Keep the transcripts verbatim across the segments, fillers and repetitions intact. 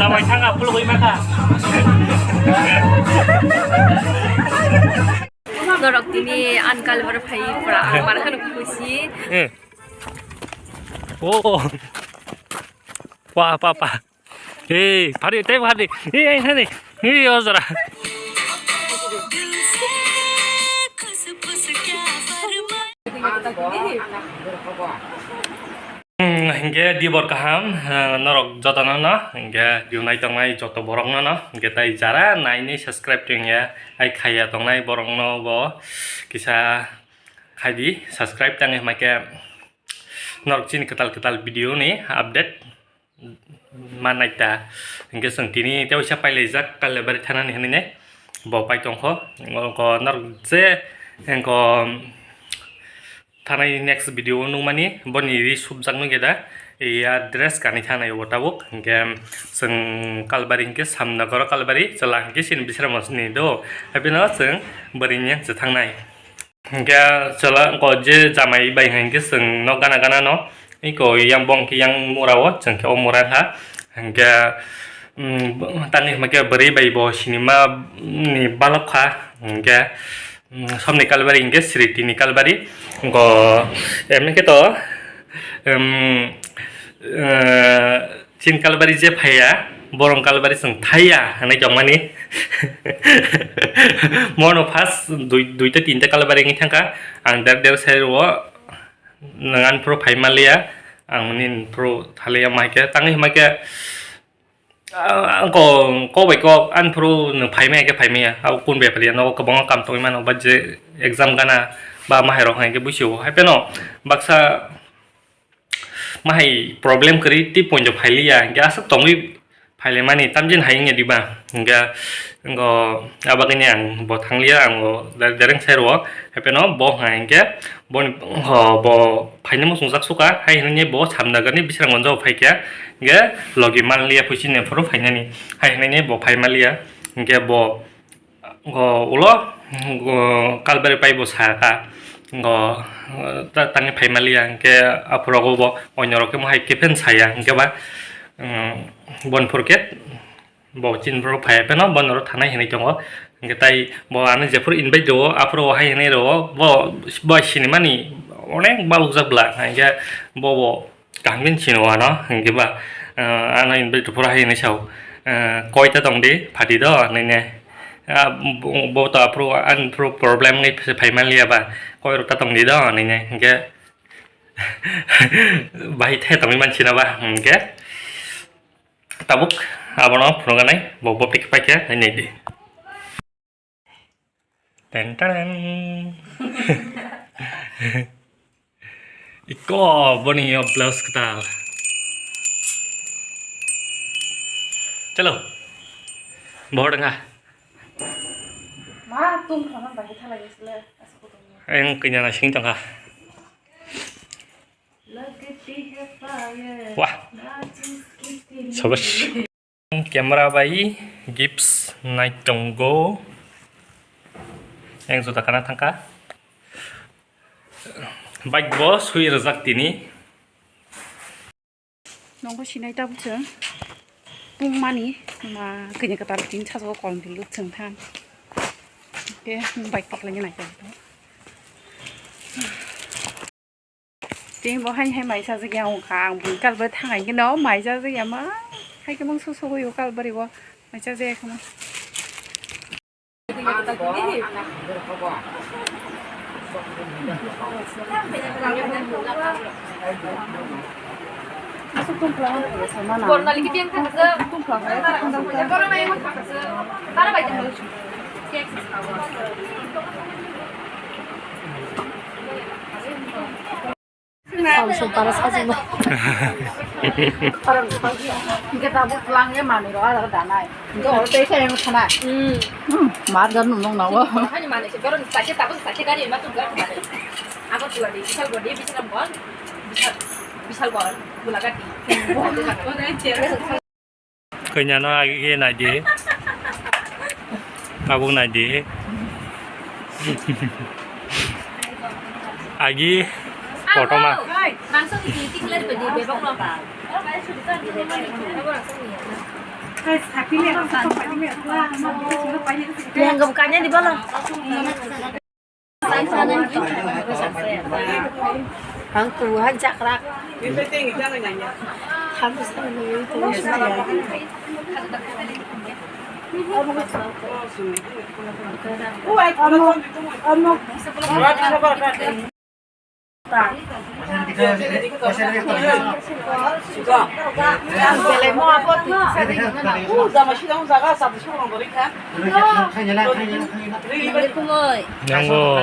Tamai thanga pulugwi maka. Norok tini ani kalbar phai pura ang mar khano khusi. Eh. Oh. Pa, pa, pa. Hey, phari, tei phari. Hey, hey, hey. Hey, o jora. Hmm, hingke dibor kaham, eh, norok jotono no, hingke view nai tongnai joto borok no no, hingke tai jara naini subscribe tongya, ai khaiya tongnai borok no bo kisa khaidi subscribe tangwi hwnba khe norok chini kwtal kwtal video ni update. Mannai ta. Hingke chwng tini teisa pailaijak Kalibari thanani hinwi ne bo pai tongkho. Oro norok je hingko thanai next video o nukmani boni ri subjak nugya da. Ya dress kanwi thanai bo tabuk. Hingke chwng Kalibari hingke Samnagoro Kalibari chwla hingke chini bisramosni do. Haibino chwng bwrwi ni yang chwthangnai. Hingke chwla ko je jamai bai hingke chwng no gana gana no iko yang bong ke yang mura o chwng ke o mura kha hingke, mm, tangwi hingke bwrwi bai bo sinima ni balok kha hingke, mm, somni Kalibari hingke Sriti ni Kalibari ko emni ke to, em, eh, Chin Kalibari je phaiya, borong Kalibari chwng thaiya hinwi tongmani. Mono first dui, duita tinta Kalibari wngwi thangkha. Ang der der sai rwo, nwng ani phuru phai manliya, ang nini phuru thaliya mai khe, tangwi hwnba khe, ah, ang ko, kok bai kok ani phuru nwng phai maya khe phai maya, abo kun bepar ya, nogo kwbangma kam tongwi mano, ba je exam gana, ba mahairok hai khe buisio, hai pheno baksa, Mahai problem kwrwi tei poito phailiya, hingke aswk tongwi phailaimani, tamjin hai wngya diba? Hingke, wngkha, abagwini ang bo thangliya, ang bo direct sai rwo, hapheno bo hwnka hingke, boni, ho, bo phaina muchungjak sukha, hai hwnwi bo Samnagarni Bisramganjo phaikha, hingke logi manliya, puisini phuru phainani, hai hwnwi bo phai manliya, hingke bo, Go ulo, go Kalbari pai bo saka, go ta-, tangwi phai manliya, hingke aphuru rogo bo oino rok khe mohai khe phen saya, hingke ba, um, bon phuru khe bo chin phuru phai pheno bon oro thanai hinwi tongo, hingke tai bo ano jephuru invite rwo, aphuru o hai hinwi rwo, bo bai sinimani onek balokjak bwla, hingke bo bo. Kaham khe chini wano, hingke ba, ah, ano invite phuru hai hinwi sao, ah, koita tong di, phati do, hinwi ne. Ah, bo, bo to aphuru, ani phuru problem wngwi phai manliya ba, koi rok ta tong di do, hinwi ne, hingke. Bahai the tongwi manchina ba, hingke. Tabuk, abono phunuknai, bo, bo pik paikhe, hinwi di. Ten, ten, ten. Iko boni yo blouse kwtal. Chalo. Bohor danga. Ma, tung khana bai thala gisle. Ang kanya na sing tanga. Wah. Sabash. Camera bai gifts nai tongo. Yang juta kana thangka. Bike bo sui rwjak tini. Nongbo sinai tabuk chwng. Pung mani ma kanya katar tin chaso kolom di luk chwng than. Oke, bike paklai nai. Tini bo hai hai mai chajak ya wngkha, ang buini kalbai thangai khe no mai chajak ya ma, hai khe mung su sugui o kalbari o mai chajak ya khe ma. Samsung para sajima. Hingke tabuk lang ye manui rok ada danai. Hingke oro tei khe yang thanai. Hmm. Hmm, mar jar nung nong nawo. Hani manui se boron sake tabuk sake gari ma tung gar thanai. Agartala di, Bishalgarh di, Bisramganj, Bishal, Bishalgarh, Golaghat di. Kanya no agi nai di. Tabuk nai di. Agi kotorma. Mangso di tikler pe di bebak no. Abo rasa ni. Yang gam kanya di bala. Ang tuhan jakrak. Nango.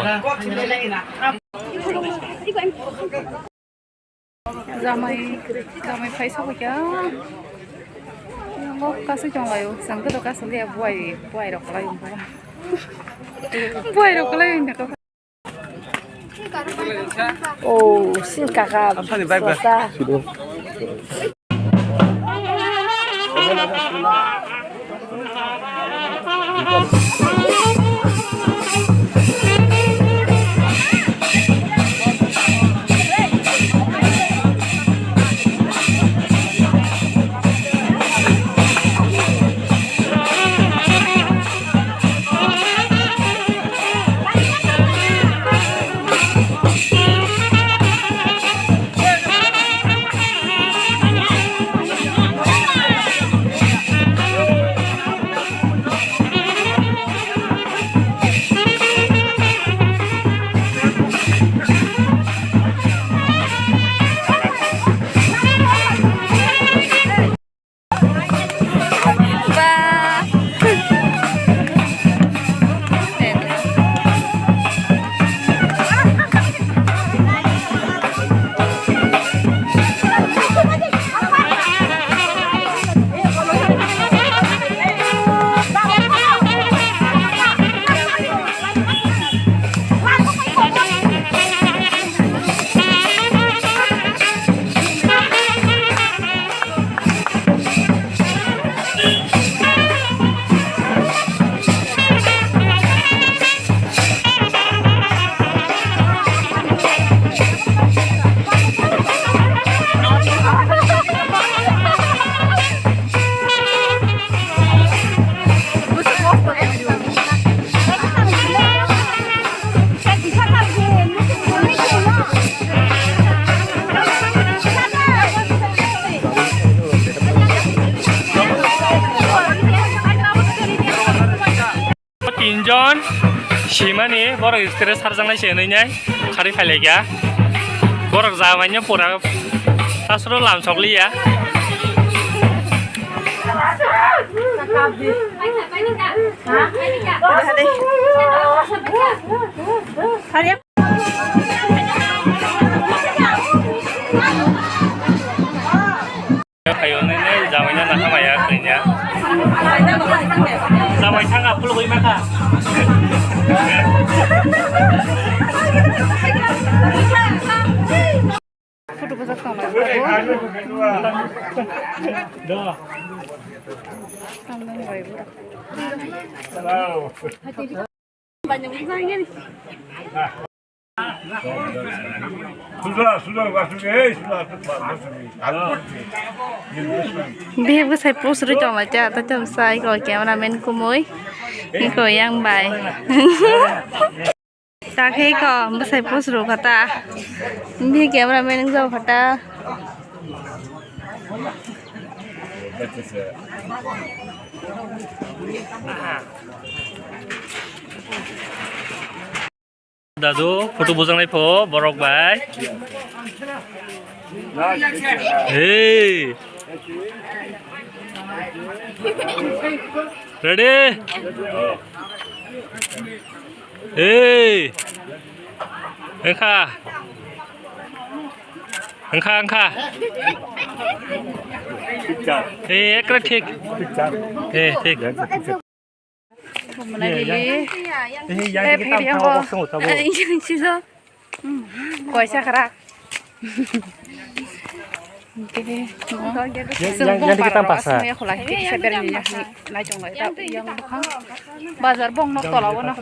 Jamai, jamai phai sokoi kha. Yango kasui tonglaio, chwng khe to kasui liya, buai, buai rok kwlai wngkha. Buai rok kwlai wngkha. Oh, sin kaka. Amsani bike ba. Sosa. Tinjon simani borok stre sarjaknai se nwngnai khari phailaikha. Borok jamaino pura aswrw lamsokliya. Khayo nini jamaina nakha maya kanya. Jamai thanga phulugwi makha. Photo bwsajak tong lai. Tang nang bai bwrok. Bihik bwsai post rwi tong lai cha, tei tei bwsai ko cameraman kumui, iko yang bai. Ta khe iko bwsai post rw kha ta, bihik cameraman wng jago kha ta. Dadu, photo bujaknai pho, borok bai. Hey. Ready? Hey. Engkha. Engkha, engkha. Hey, ekra thik. Hey, thik. Bumnai lili. Eh, yang eh, kita phiri tahu angko. Kosong tahu. Eh, yang sisa. Hmm. Koisa kara. Oke. Yang, yang, yang kita pasar. Yang kita pasar. Bazar bong nok tola wono.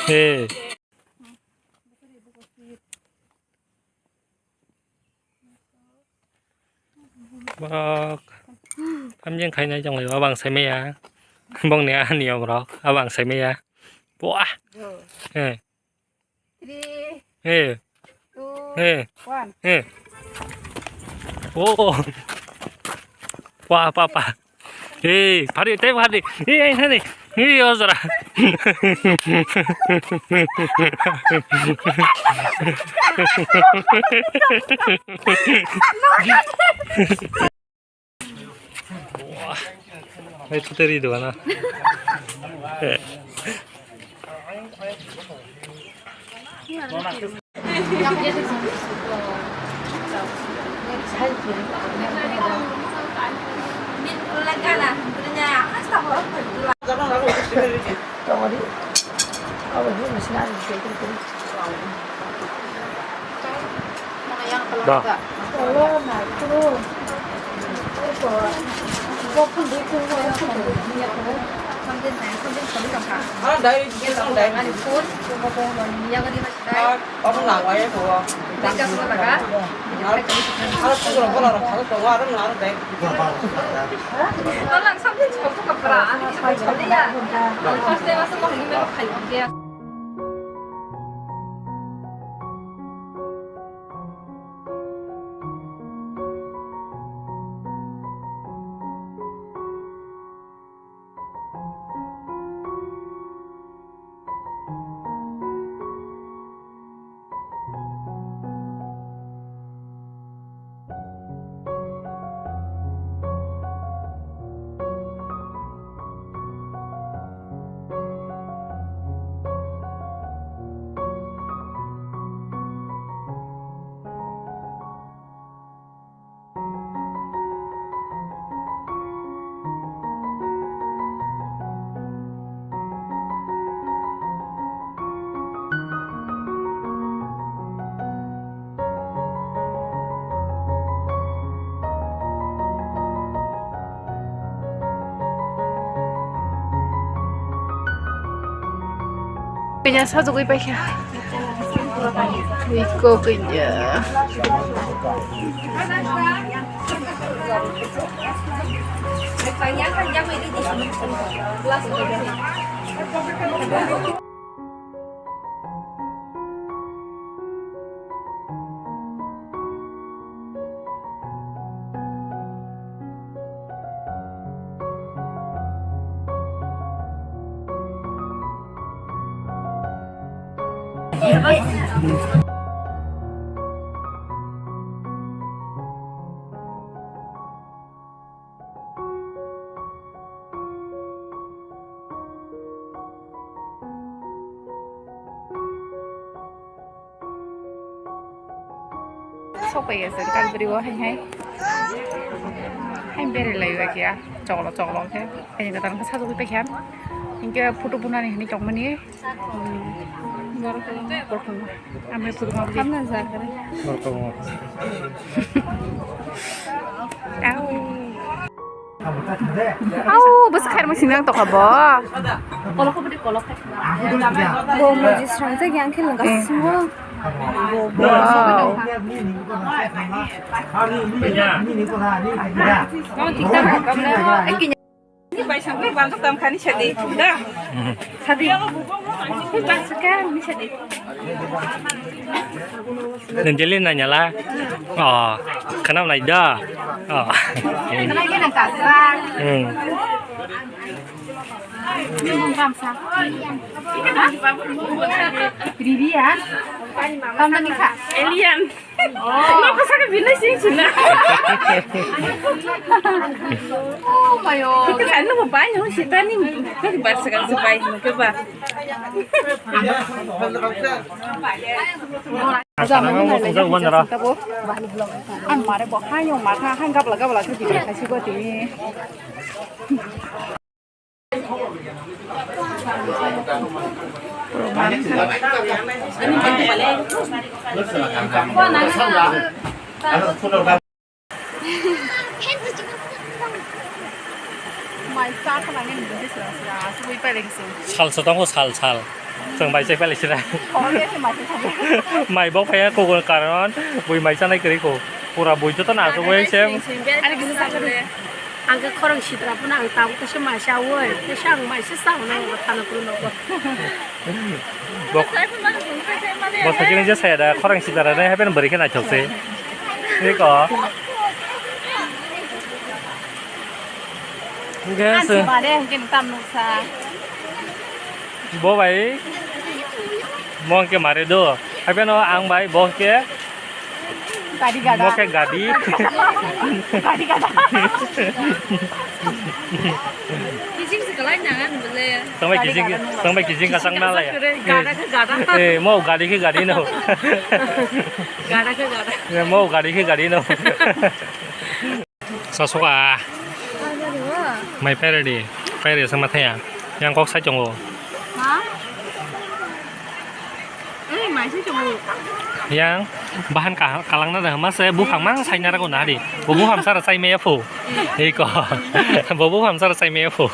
Hey. Bok. Amjeng khainai jong lai, abang sai maya. Bongni ani omrok, abang sai maya. Buah. Go. Eh. Three, Eh. Two, Eh. One. Eh. Oh. Wah, apa, apa. Eh, pari, teh, pari. Eh, eh, eh, eh, oh, zara. Wah. Eh, itu tadi itu, mana? Eh. Da. Kanya sajagwi paikha. Iko kanya. Sokpaiya se kalbri o hai hai. Hai bere lai ba kya choklo choklo khe. Hai kata khe sajagwi paikha. Hinkhe photo bunani hinwi tongmani. Borok. Borok. Amri photo ma. Borok. Au. Au, bwswk khairokma sini ang tokha bo. Bo muji srangjak yang khe lwng kasingo. Wow. Ni bai sangkhe banjak tam khani sadi da. Sadi. Ni bai sangkhe ni sadi. Nung jeli nanya la. Oh, khwnam nai da. Oh. Khwnam khe nang kasra. Hmm. Nung gamsa. Riri ya. Tanda ni kha. Alien. Oh. Nokha saka bini sing sina. Oh, mayo. Kita kan nunggu banyak sih tadi. Kita baru sekali sepai, coba. Ang mare bo hayo mata han gabla gabla khe bini khaisi bo tini. Mai cha kha nang ni bwswk sira sira asugwi pailai khe chwng. Sal se tongo, sal, sal. Chwng mai chai pailai sira. Mai se mai se thangwi. Mai bo phaiya kukun karon bui mai chanai kwrwi kho. Pura bui joto na asugwi se. Ari kisa sakani. Ang khe khorang sitra phano ang tabuk kaisa maisa oi. Kaisa ang maisa sa hwnwi ang thana phuru nogo. Bok-, bok sakini je saya da khorang sitra nai happen bari khe naithok se. Eko. Hingke se. Ang sibare hingke tam nuksa. Bo bai, mo hingke mare do. Happen o ang bai, bo hingke. Gari gada. Mo khe gadi. Gari gada. Kijing se kalai nangan bole. Tongbai kijing, tongbai kijing kasang na laya. Gada khe gada. Eh, mo gadi khe gadi no. Gada khe gada. Eh, mo gadi khe gadi no. Sasoka. Mai phairadi, phairadi sama thaya. Yang kok sai tongo. Ha? Eh, mai sai tongo. Yang bahan ka-, kalangna da hama se buphang mang sai narago na di. Bo buphang sara sai meya pho. Eko. Bo buphang sara sai meya pho.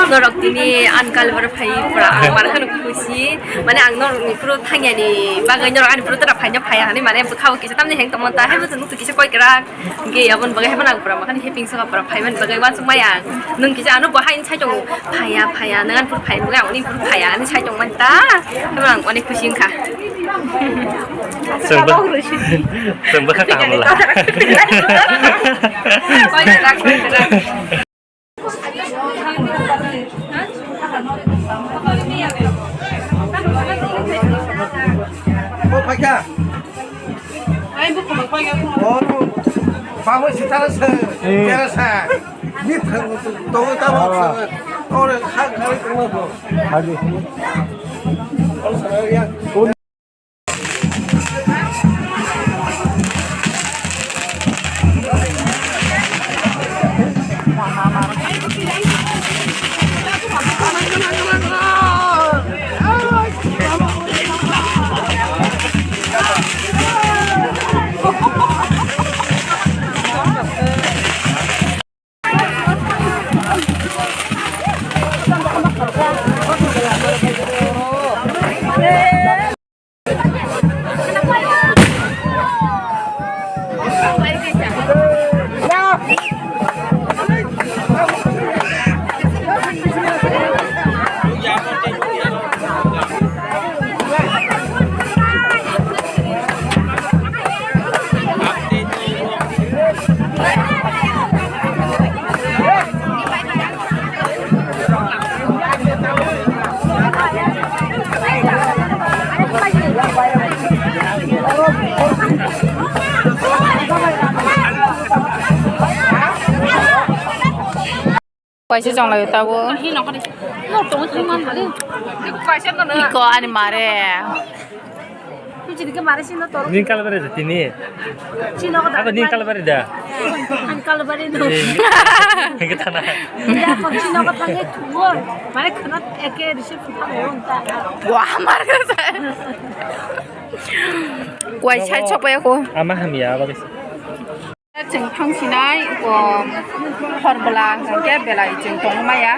Norok tini ani kalbar phai pura ang mar kheno khusi, mane ang norok ni phuru thangya ni bagwi norok ani phuru tora phaina phaiya hinwi mane bwkhao kisa tamni heng tongmanta, haibo chwng nukhung kisa koi kwrak, hingke aboni bagwi haibo nang pura makhani heping soka pura phaimani bagwi uansuk maya ang nwng kisa ano bo haini saichung phaiya phaiya nwng ani phuru phaimani bagwi ang ani phuru phaiya hinwi saichung manta, haibo ang onek khusi wngkha. Chwngbo, chwngbo kha kaham la. Koi kwrak, koi kwrak. O phaikha. O, babo sitara se, tera sa. Ni thang to ta ba se. Ore kha kha ko. Hadi. Kaisa chwng lai tabuk. Iko ani mare. Nini kalbari da tini? Ako nini kalbari da? Ani kalbari no. Hingke thana. Wah, mar ka sa. Kuai sai chopai ako. Ama hamya, abadi. Chwng thang sinai, o, hor bwla hwnkhe belai chwng tongmaya,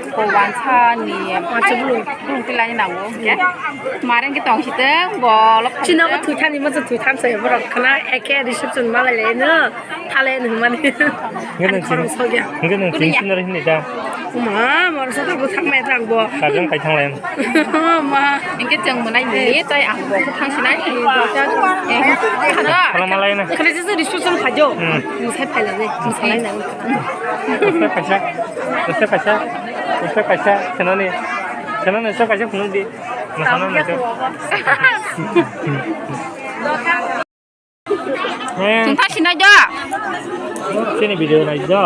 o, wansa ni bwlung tilai nango hwnkhe. Mare hwnkhe tong sitwng, bolo chini nogo thwi thani masa thwi than sai borok khna eke reception malai lai no, thalai no hwnmani. Hwnkhe nwng chini, hwnkhe nwng chini sinari hinwi da? Ma, moro sa bo thang mai thang bo. Kajang kai thang lai. Ma. Hingke chwng mwnai ni, tei ang bo thang sinai. Eh, khana. Khana malai na. Khana je je reception phajo. Hmm. Musai phaila je, musai na. Uste kaisa, uste kaisa, uste kaisa, khenani, khenani uste kaisa phunuk di. Masana na to. Chwng thang sinai jo. Chini video nai jo.